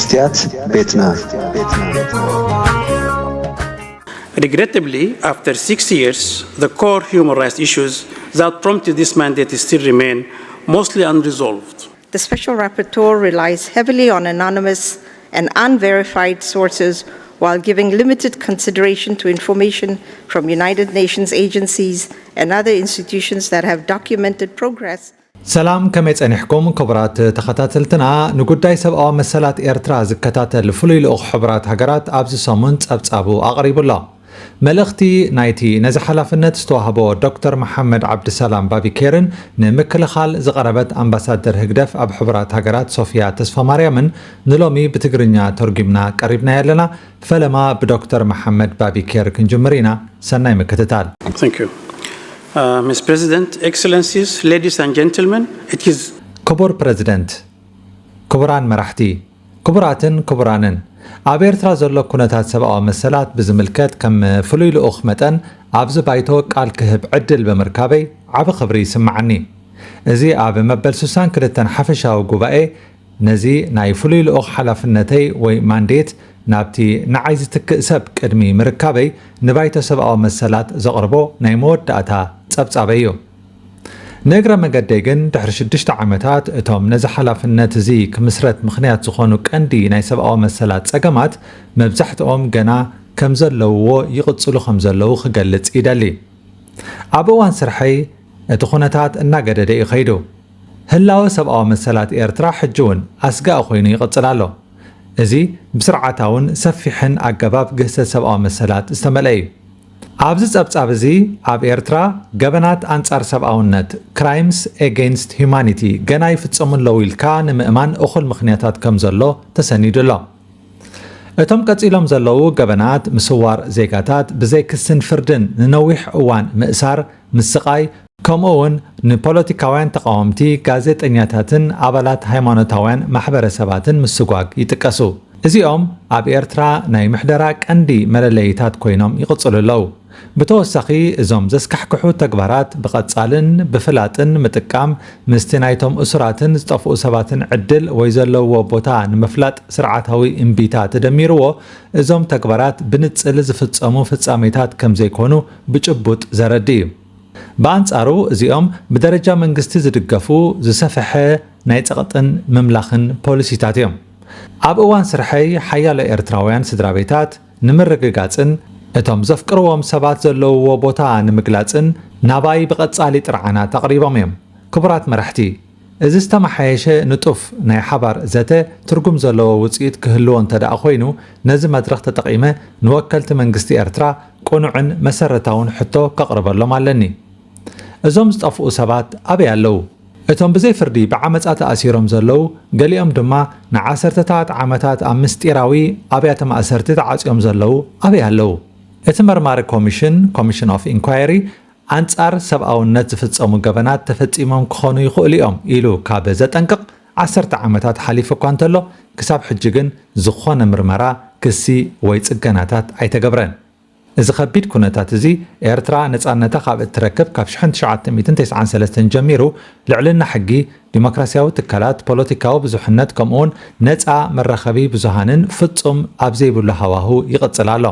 ስትያት ቤትና Regrettably, after six years, the core human rights issues that prompted this mandate still remain mostly unresolved. The Special Rapporteur relies heavily on anonymous and unverified sources while giving limited consideration to information from United Nations agencies and other institutions that have documented progress. ሰላም፣ ከመይ ጸኒሕኩም ክቡራት ተኸታተልትና? ንጉዳይ ሰብኣዊ መሰላት ኤርትራ ዝከታተል ፍሉይ ልኡኽ ሕቡራት ሃገራት ኣብዚ ሰሙን ጸብጻቡ ኣቕሪቡ ኣሎ። መልእኽቲ ናይቲ ነዚ ሓላፍነት ዝተዋህቦ ዶክተር መሓመድ ዓብድሰላም ባቢኬርን ንምክልኻል ዝቐረበት ኣምባሳደር ህግደፍ ኣብ ሕቡራት ሃገራት ሶፊያ ተስፋማርያምን ንሎሚ ብትግርኛ ተርጒምና ቀሪብናዮ ኣለና። ፈለማ ብዶክተር መሓመድ ባቢኬር ክንጅምር ኢና። ሰናይ ምክትታል። Thank you. Uh, Mister President, Excellencies, ladies and gentlemen, it is ክቡር ፕረዚደንት፣ ክቡራን መራሕቲ፣ ክቡራትን ክቡራንን፣ ኣብ ኤርትራ ዘሎ ኩነታት ሰብኣዊ መሰላት ብዝምልከት ከም ፍሉይ ልኡኽ መጠን ኣብዚ ባይቶ ቃል ክህብ ዕድል ብምርካበይ ዓቢ ክብሪ ይስምዓኒ። እዚ ኣብ መበል ስሳን ክልተን ሓፈሻዊ ጉባኤ ነዚ ናይ ፍሉይ ልኡኽ ሓላፍነተይ ወይ ማንዴት ናብቲ ንዓይ ዝትክእ ሰብ ቅድሚ ምርካበይ ንባይቶ ሰብኣዊ መሰላት ዘቕርቦ ናይ መወዳእታ ጸብጻበይ እዩ። ንእግረ መገደይ ግን ድሕሪ ሽዱሽተ ዓመታት እቶም ነዚ ሓላፍነት እዚ ክምስረት ምኽንያት ዝኾኑ ቀንዲ ናይ ሰብኣዊ መሰላት ጸገማት መብዛሕትኦም ገና ከም ዘለውዎ ይቕጽሉ ከም ዘለዉ ክገልጽ ይደሊ። ኣብ እዋን ስርሐይ እቲ ኩነታት እናገደደ እዩ ከይዱ። ህላወ ሰብኣዊ መሰላት ኤርትራ ሕጂ እውን ኣስጋኢ ኮይኑ ይቕጽል ኣሎ። እዚ ብስርዓታውን ሰፊሕን ኣገባብ ግህሰት ሰብኣዊ መሰላት ዝተመልአ እዩ። ኣብዚ ጸብጻብ እዚ ኣብ ኤርትራ ገበናት ኣንጻር ሰብኣውነት፣ crimes against humanity፣ ገና ይፍጸሙ ኣለዉ ኢልካ ንምእማን እኹል ምኽንያታት ከም ዘሎ ተሰኒዱ ኣሎ። እቶም ቀጺሎም ዘለዉ ገበናት ምስዋር ዜጋታት ብዘይ ክስን ፍርድን፣ ንነዊሕ እዋን ምእሳር፣ ምስቓይ፣ ከምኡ እውን ንፖለቲካውያን ተቓወምቲ፣ ጋዜጠኛታትን ኣባላት ሃይማኖታውያን ማሕበረሰባትን ምስጓግ ይጥቀሱ። እዚኦም ኣብ ኤርትራ ናይ ምሕደራ ቀንዲ መለለይታት ኮይኖም ይቕጽሉ ኣለዉ። ብተወሳኺ፣ እዞም ዘስካሕክሑ ተግባራት ብቐጻልን ብፍላጥን ምጥቃም፣ ምስቲ ናይቶም እሱራትን ዝጠፍኡ ሰባትን ዕድል ወይ ዘለውዎ ቦታ ንምፍላጥ ስርዓታዊ እምቢታ ተደሚርዎ፣ እዞም ተግባራት ብንጽል ዝፍጸሙ ፍጻሜታት ከም ዘይኮኑ ብጭቡጥ ዘረድእ እዩ። ብኣንጻሩ፣ እዚኦም ብደረጃ መንግስቲ ዝድገፉ ዝሰፍሐ ናይ ጸቕጥን ምምላኽን ፖሊሲታት እዮም። ኣብ እዋን ስርሐይ፣ ሓያሎ ኤርትራውያን ስድራ ቤታት ንምርግጋጽን እቶም ዘፍቅርዎም ሰባት ዘለውዎ ቦታ ንምግላጽን ናባይ ብቐጻሊ ጥርዓናት ኣቕሪቦም እዮም። ክቡራት መራሕቲ፣ እዚ ዝተመሓየሸ ንጡፍ ናይ ሓባር ዘተ ትርጉም ዘለዎ ውጽኢት ክህልዎ እንተ ደኣ ኮይኑ፣ ነዚ መድረኽ ተጠቒመ ንወከልቲ መንግስቲ ኤርትራ ቅኑዕን መሰረታውን ሕቶ ከቕርበሎም ኣለኒ። እዞም ዝጠፍኡ ሰባት ኣበይ ኣለዉ? እቶም ብዘይ ፍርዲ ብዓመጻ ተኣሲሮም ዘለዉ፣ ገሊኦም ድማ ንዓሰርተታት ዓመታት ኣብ ምስጢራዊ ኣብያተ ማእሰርቲ ተዓጽዮም ዘለዉ ኣበይ ኣለዉ? እቲ መርማሪ ኮሚሽን፣ Commission of Inquiry፣ ኣንጻር ሰብኣውነት ዝፍጸሙ ገበናት ተፈጺሞም ክኾኑ ይኽእሉ እዮም ኢሉ ካብ ዘጠንቅቕ ዓሰርተ ዓመታት ሓሊፉ እኳ እንተሎ፣ ክሳብ ሕጂ ግን ዝኾነ ምርመራ፣ ክሲ ወይ ጽገናታት ኣይተገብረን። እዚ ከቢድ ኩነታት እዚ፣ ኤርትራ ነጻነታ ካብ እትረክብ ካብ ሽሕን ትሽዓተ ሚእትን ተስዓን ሰለስተን ጀሚሩ፣ ልዕልና ሕጊ፣ ዲሞክራሲያዊ ትካላት፣ ፖለቲካዊ ብዙሕነት፣ ከምኡውን ነጻ መራኸቢ ብዙሃንን ፍጹም ኣብ ዘይብሉ ሃዋሁ ይቕጽል ኣሎ።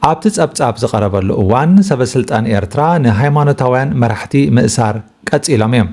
ኣብቲ ጸብጻብ ዝቐረበሉ እዋን፣ ሰበ ስልጣን ኤርትራ ንሃይማኖታውያን መራሕቲ ምእሳር ቀጺሎም እዮም።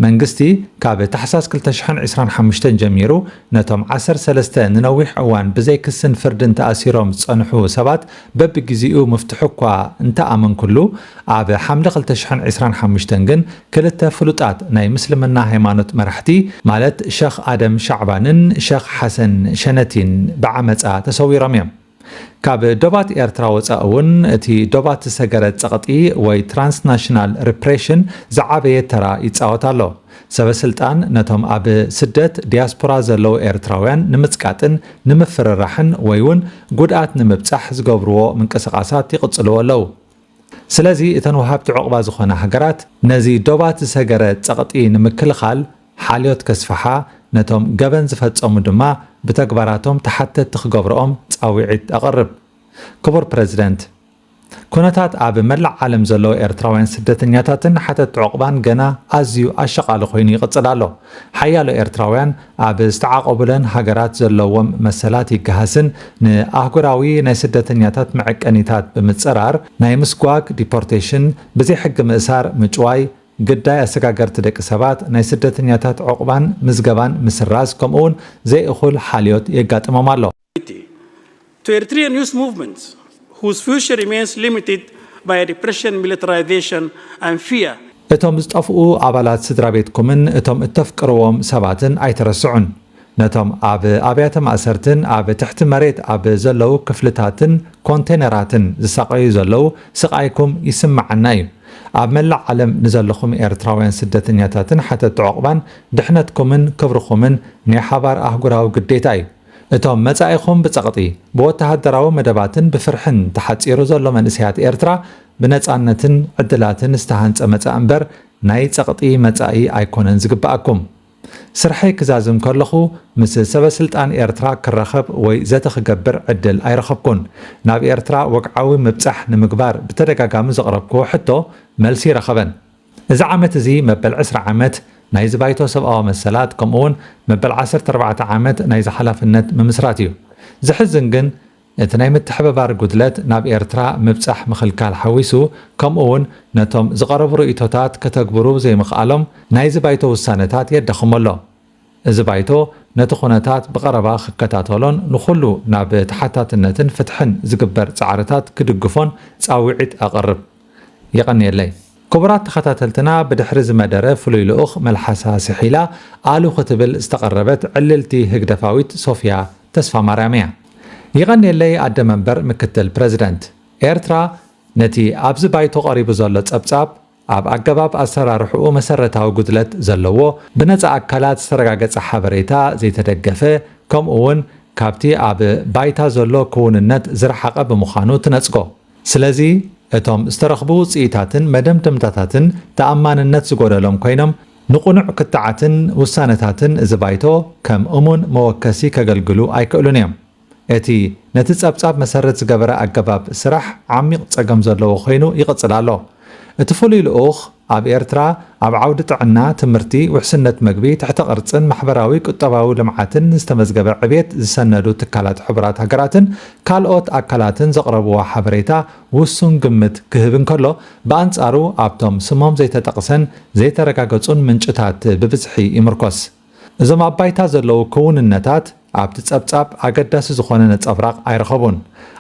መንግስቲ ካብ ታሕሳስ ክልተ ሽሕን ዕስራን ሓሙሽተን ጀሚሩ ነቶም ዓሰርተ ሰለስተ ንነዊሕ እዋን ብዘይ ክስን ፍርድን ተኣሲሮም ዝጸንሑ ሰባት በብግዜኡ ምፍትሑ እኳ እንተኣመንኩሉ፣ ኣብ ሓምለ ክልተ ሽሕን ዕስራን ሓሙሽተን ግን ክልተ ፍሉጣት ናይ ምስልምና ሃይማኖት መራሕቲ፣ ማለት ሸኽ ኣደም ሻዕባንን ሸኽ ሓሰን ሸነቲን ብዓመጻ ተሰዊሮም እዮም። ካብ ዶባት ኤርትራ ወጻኢ እውን እቲ ዶባት ዝሰገረ ጸቕጢ ወይ ትራንስናሽናል ሪፕሬሽን ዝዓበየ ተራ ይጻወት ኣሎ። ሰበ ስልጣን ነቶም ኣብ ስደት ዲያስፖራ ዘለዉ ኤርትራውያን ንምጽቃጥን ንምፍርራሕን ወይ እውን ጉድኣት ንምብጻሕ ዝገብርዎ ምንቅስቓሳት ይቕጽልዎ ኣለዉ። ስለዚ እተን ወሃብቲ ዑቕባ ዝኾና ሃገራት ነዚ ዶባት ዝሰገረ ጸቕጢ ንምክልኻል ሓልዮት ከስፍሓ፣ ነቶም ገበን ዝፈጸሙ ድማ ብተግባራቶም ተሓተትቲ ክገብርኦም ጻውዒት ኣቕርብ። ክቡር ፕረዚደንት፣ ኩነታት ኣብ መላእ ዓለም ዘለዉ ኤርትራውያን ስደተኛታትን ሓተቲ ዑቕባን ገና ኣዝዩ ኣሸቓሊ ኮይኑ ይቕጽል ኣሎ። ሓያሎ ኤርትራውያን ኣብ ዝተዓቖቡለን ሃገራት ዘለዎም መሰላት ይገሃስን ንኣህጉራዊ ናይ ስደተኛታት መዐቀኒታት ብምጽራር ናይ ምስጓግ፣ ዲፖርቴሽን፣ ብዘይ ሕጊ ምእሳር፣ ምጭዋይ፣ ግዳይ ኣሰጋገርቲ ደቂ ሰባት፣ ናይ ስደተኛታት ዑቕባን ምዝገባን ምስራዝ፣ ከምኡውን ዘይእኹል ሓልዮት የጋጥሞም ኣሎ። To Eritrean youth movements whose future remains limited by repression, militarization, and fear. እቶም ዝጠፍኡ ኣባላት ስድራ ቤትኩምን እቶም እተፍቅርዎም ሰባትን ኣይትረስዑን። ነቶም ኣብ ኣብያተ ማእሰርትን ኣብ ትሕቲ መሬት ኣብ ዘለዉ ክፍልታትን ኮንቴነራትን ዝሳቐዩ ዘለዉ ስቓይኩም ይስምዓና እዩ። ኣብ መላእ ዓለም ንዘለኹም ኤርትራውያን ስደተኛታትን ሓተቲ ዑቕባን ድሕነትኩምን ክብርኹምን ናይ ሓባር ኣህጉራዊ ግዴታ እዩ። እቶም መጻኢኹም ብጸቕጢ፣ ብወተሃደራዊ መደባትን ብፍርሕን ተሓጺሩ ዘሎ መንእሰያት ኤርትራ ብነጻነትን ዕድላትን ዝተሃንጸ መጻኢ እምበር ናይ ጸቕጢ መጻኢ ኣይኮነን ዝግብኣኩም። ስርሐይ ክዛዝም ከለኹ ምስ ሰበ ስልጣን ኤርትራ ክራኸብ ወይ ዘተ ክገብር ዕድል ኣይረኸብኩን። ናብ ኤርትራ ወግዓዊ ምብጻሕ ንምግባር ብተደጋጋሚ ዘቕረብክዎ ሕቶ መልሲ ይረኸበን። እዚ ዓመት እዚ መበል ዕስራ ዓመት ናይዚ ባይቶ ሰብኣዊ መሰላት ከምኡ እውን መበል ዓሰርተ ኣርባዕተ ዓመት ናይዚ ሓላፍነት ምምስራት እዩ። ዝሕዝን ግን እቲ ናይ ምትሕብባር ጉድለት ናብ ኤርትራ ምብጻሕ ምኽልካል ሓዊሱ ከምኡ እውን ነቶም ዝቐረቡ ርእይቶታት ከተግብሩ ዘይምኽኣሎም ናይዚ ባይቶ ውሳነታት የዳኽሞ ኣሎ። እዚ ባይቶ ነቲ ኩነታት ብቐረባ ክከታተሎን ንኹሉ ናብ ተሓታትነትን ፍትሕን ዝግበር ጻዕርታት ክድግፎን ጻውዒት ኣቕርብ። የቐንየለይ። ክቡራት ተኸታተልትና፣ ብድሕሪ እዚ መደረ ፍሉይ ልኡኽ መልሓሳ ስሒላ ኣሉ ክትብል ዝተቐረበት ዕልልቲ ህግደፋዊት ሶፍያ ተስፋማርያም እያ። የቐንየለይ ኣደ መንበር ምክትል ፕረዚደንት። ኤርትራ ነቲ ኣብዚ ባይቶ ቀሪቡ ዘሎ ጸብጻብ ኣብ ኣገባብ ኣሰራርሕኡ መሰረታዊ ጉድለት ዘለዎ፣ ብነጻ ኣካላት ዝተረጋገጸ ሓበሬታ ዘይተደገፈ፣ ከምኡ እውን ካብቲ ኣብ ባይታ ዘሎ ክውንነት ዝረሓቐ ብምዃኑ ትነጽጎ። ስለዚ እቶም ዝተረኽቡ ውጽኢታትን መደምደምታታትን ተኣማንነት ዝጎደሎም ኮይኖም፣ ንቕኑዕ ክትዓትን ውሳነታትን እዚ ባይቶ ከም እሙን መወከሲ ከገልግሉ ኣይክእሉን እዮም። እቲ ነቲ ጸብጻብ መሰረት ዝገበረ ኣገባብ ስራሕ ዓሚቕ ጸገም ዘለዎ ኮይኑ ይቕጽል ኣሎ። እቲ ፍሉይ ልኡኽ ኣብ ኤርትራ ኣብ ዓውዲ ጥዕና፣ ትምህርቲ፣ ውሕስነት መግቢ፣ ትሕተ ቅርጽን ማሕበራዊ ቁጠባዊ ልምዓትን ዝተመዝገበ ዕብየት ዝሰነዱ ትካላት ሕቡራት ሃገራትን ካልኦት ኣካላትን ዘቕረብዎ ሓበሬታ ውሱን ግምት ክህብ እንከሎ፣ ብኣንጻሩ ኣብቶም ስሞም ዘይተጠቕሰን ዘይተረጋገጹን ምንጭታት ብብዝሒ ይምርኮስ። እዞም ኣብ ባይታ ዘለዉ ክውንነታት ኣብቲ ጸብጻብ ኣገዳሲ ዝኾነ ነጸብራቕ ኣይረኸቡን።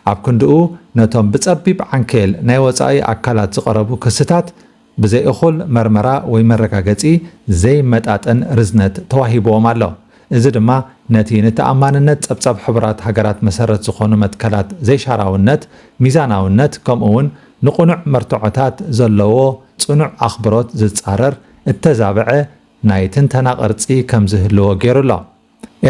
ኣብ ክንድኡ ነቶም ብጸቢብ ዓንኬል ናይ ወጻኢ ኣካላት ዝቐረቡ ክስታት ብዘይ እኹል መርመራ ወይ መረጋገጺ ዘይመጣጠን ርዝነት ተዋሂብዎም ኣሎ። እዚ ድማ ነቲ ንተኣማንነት ጸብጻብ ሕቡራት ሃገራት መሰረት ዝኾኑ መትከላት ዘይሻራውነት፣ ሚዛናውነት፣ ከምኡ እውን ንቕኑዕ መርትዖታት ዘለዎ ጽኑዕ ኣኽብሮት ዝጻረር እተዛብዐ ናይ ትንተና ቅርጺ ከም ዝህልዎ ገይሩ ኣሎ።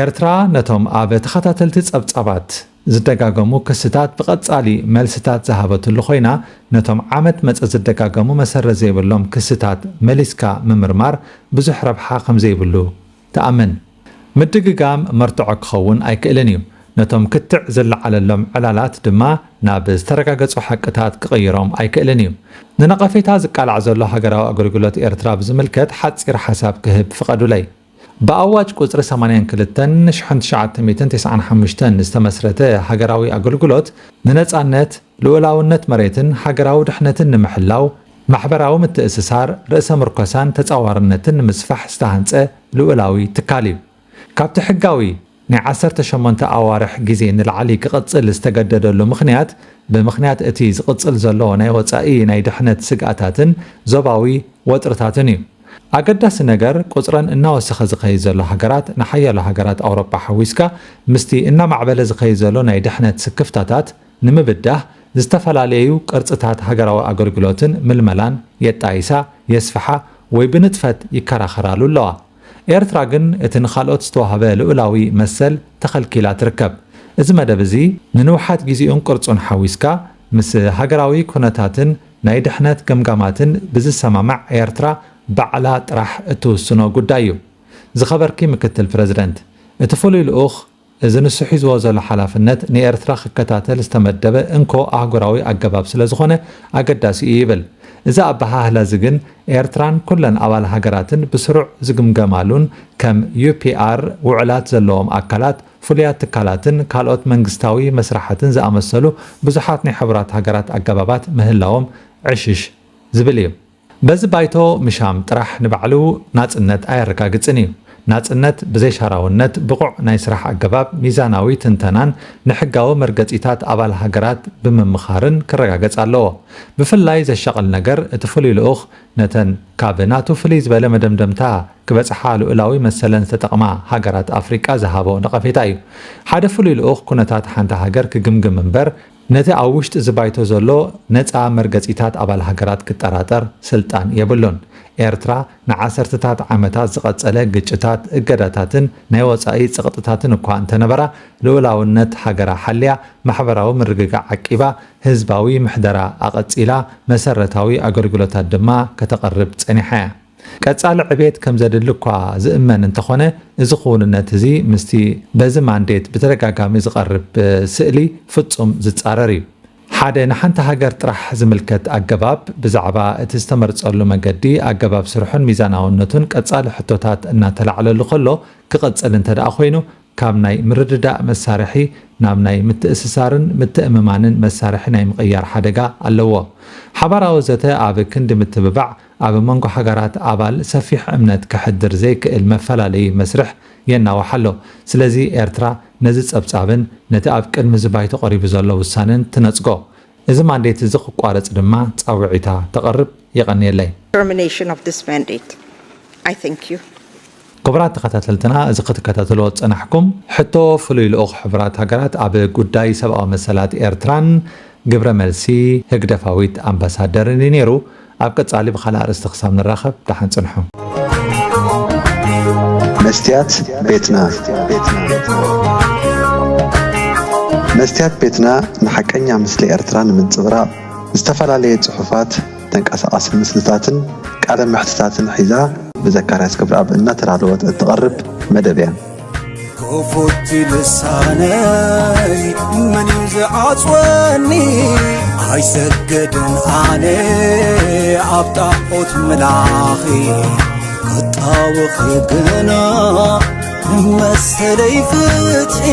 ኤርትራ ነቶም ኣብ ተኸታተልቲ ጸብጻባት ዝደጋገሙ ክስታት ብቐጻሊ መልስታት ዝሃበትሉ ኮይና፣ ነቶም ዓመት መጸ ዝደጋገሙ መሰረት ዘይብሎም ክስታት መሊስካ ምምርማር ብዙሕ ረብሓ ከም ዘይብሉ ትኣምን። ምድግጋም መርትዖ ክኸውን ኣይክእልን እዩ። ነቶም ክትዕ ዝለዓለሎም ዕላላት ድማ ናብ ዝተረጋገጹ ሓቅታት ክቕይሮም ኣይክእልን እዩ። ንነቐፌታ ዝቃላዕ ዘሎ ሃገራዊ ኣገልግሎት ኤርትራ ብዝምልከት ሓጺር ሓሳብ ክህብ ፍቐዱለይ። ብኣዋጅ ቁጽሪ ሰማንያን ክልተን ሽሕን ትሽዓተ ሚእትን ተስዓን ሓሙሽተን ዝተመስረተ ሃገራዊ ኣገልግሎት ንነጻነት፣ ልኡላውነት መሬትን ሃገራዊ ድሕነትን ንምሕላው፣ ማሕበራዊ ምትእስሳር፣ ርእሰ ምርኮሳን ተጻዋርነትን ንምስፋሕ ዝተሃንጸ ልኡላዊ ትካል እዩ። ካብቲ ሕጋዊ ናይ ዓሰርተ ሸሞንተ ኣዋርሕ ግዜ ንላዕሊ ክቕጽል ዝተገደደሉ ምኽንያት፣ ብምኽንያት እቲ ዝቕጽል ዘሎ ናይ ወጻኢ ናይ ድሕነት ስግኣታትን ዞባዊ ወጥርታትን እዩ። ኣገዳሲ ነገር፣ ቁጽረን እናወሰኸ ዝኸይድ ዘሎ ሃገራት፣ ንሓያሎ ሃገራት ኣውሮጳ ሓዊስካ፣ ምስቲ እናማዕበለ ዝኸይድ ዘሎ ናይ ድሕነት ስክፍታታት ንምብዳህ፣ ዝተፈላለዩ ቅርጽታት ሃገራዊ ኣገልግሎትን ምልመላን የጣይሳ፣ የስፍሓ ወይ ብንጥፈት ይከራኸራሉ ኣለዋ። ኤርትራ ግን እቲ ንኻልኦት ዝተዋህበ ልኡላዊ መሰል ተኸልኪላ ትርከብ። እዚ መደብ እዚ ንንውሓት ግዜኡን ቅርጹን ሓዊስካ፣ ምስ ሃገራዊ ኩነታትን ናይ ድሕነት ገምጋማትን ብዝሰማማዕ ኤርትራ ባዕላ ጥራሕ እትውስኖ ጉዳይ እዩ። ዝኸበርኪ ምክትል ፕረዚደንት፣ እቲ ፍሉይ ልኡኽ እዚ ንሱ ሒዝዎ ዘሎ ሓላፍነት ንኤርትራ ክከታተል ዝተመደበ እንኮ ኣህጉራዊ ኣገባብ ስለ ዝኾነ ኣገዳሲ እዩ ይብል። እዚ ኣበሃህላ እዚ ግን ኤርትራን ኩለን ኣባል ሃገራትን ብስሩዕ ዝግምገማሉን ከም ዩ ፒ ኣር ውዕላት ዘለዎም ኣካላት፣ ፍሉያት ትካላትን ካልኦት መንግስታዊ መስራሓትን ዝኣመሰሉ ብዙሓት ናይ ሕቡራት ሃገራት ኣገባባት ምህላዎም ዕሽሽ ዝብል እዩ። በዚ ባይቶ ምሻም ጥራሕ ንባዕሉ ናጽነት ኣየረጋግጽን እዩ። ናጽነት ብዘይሻራውነት፣ ብቑዕ ናይ ስራሕ ኣገባብ፣ ሚዛናዊ ትንተናን ንሕጋዊ መርገጺታት ኣባል ሃገራት ብምምኻርን ክረጋገጽ ኣለዎ። ብፍላይ ዘሻቕል ነገር፣ እቲ ፍሉይ ልኡኽ ነተን ካብ ናቱ ፍልይ ዝበለ መደምደምታ ክበጽሓ ልኡላዊ መሰለን ዝተጠቕማ ሃገራት ኣፍሪቃ ዝሃቦ ነቐፌታ እዩ። ሓደ ፍሉይ ልኡኽ ኩነታት ሓንቲ ሃገር ክግምግም እምበር፣ ነቲ ኣብ ውሽጢ እዚ ባይቶ ዘሎ ነጻ መርገጺታት ኣባል ሃገራት ክጠራጠር ስልጣን የብሉን። ኤርትራ ንዓሰርተታት ዓመታት ዝቐጸለ ግጭታት፣ እገዳታትን ናይ ወጻኢ ጸቕጥታትን እኳ እንተነበራ፣ ልኡላውነት ሃገራ ሓልያ፣ ማሕበራዊ ምርግጋዕ ዓቂባ፣ ህዝባዊ ምሕደራ ኣቐጺላ፣ መሰረታዊ ኣገልግሎታት ድማ ከተቕርብ ጸኒሓ እያ። ቀጻሊ ዕቤት ከም ዘድሊ እኳ ዝእመን እንተኾነ፣ እዚ ክውንነት እዚ ምስቲ በዚ ማንዴት ብተደጋጋሚ ዝቐርብ ስእሊ ፍጹም ዝጻረር እዩ። ሓደ ንሓንቲ ሃገር ጥራሕ ዝምልከት ኣገባብ፣ ብዛዕባ እቲ ዝተመርጸሉ መገዲ፣ ኣገባብ ስርሑን ሚዛናውነቱን ቀጻሊ ሕቶታት እናተላዕለሉ ከሎ ክቕጽል እንተ ደኣ ኮይኑ፣ ካብ ናይ ምርድዳእ መሳርሒ ናብ ናይ ምትእስሳርን ምትእምማንን መሳርሒ ናይ ምቕያር ሓደጋ ኣለዎ። ሓባራዊ ዘተ ኣብ ክንዲ ምትብባዕ፣ ኣብ መንጎ ሃገራት ኣባል ሰፊሕ እምነት ከሕድር ዘይክእል መፈላለዪ መስርሕ የናውሕ ኣሎ። ስለዚ ኤርትራ ነዚ ጸብጻብን ነቲ ኣብ ቅድሚ እዚ ባይቶ ቀሪቡ ዘሎ ውሳነን ትነጽጎ። እዚ ማንዴት እዚ ክቋረጽ ድማ ጻውዒታ ተቕርብ። የቐንየለይ። Termination of this mandate. I thank you. ክቡራት ተኸታተልትና፣ እዚ ክትከታተልዎ ዝጸናሕኩም ሕቶ ፍሉይ ልኡኽ ሕቡራት ሃገራት ኣብ ጉዳይ ሰብኣዊ መሰላት ኤርትራን ግብረ መልሲ ህግደፋዊት ኣምባሳደርን እዩ ነይሩ። ኣብ ቀጻሊ ብኻልእ ኣርእስቲ ክሳብ ንራኸብ ደሓን ጽንሑ። መስትያት ቤትና። መስትያት ቤትና ንሓቀኛ ምስሊ ኤርትራ ንምንጽብራቕ ዝተፈላለየ ጽሑፋት፣ ተንቀሳቓሲ ምስልታትን ቃለ መሕትታትን ሒዛ ብዘካርያስ ክብረኣብ እናተዳለወት እትቐርብ መደብ እያ። ክፉት ልሳነይ መን እዩ ዝዓጽወኒ? ኣይሰግድን ኣነ ኣብ ጣዖት ምላኺ፣ ክጣወኺ ግና መሰለይ ፍትሒ።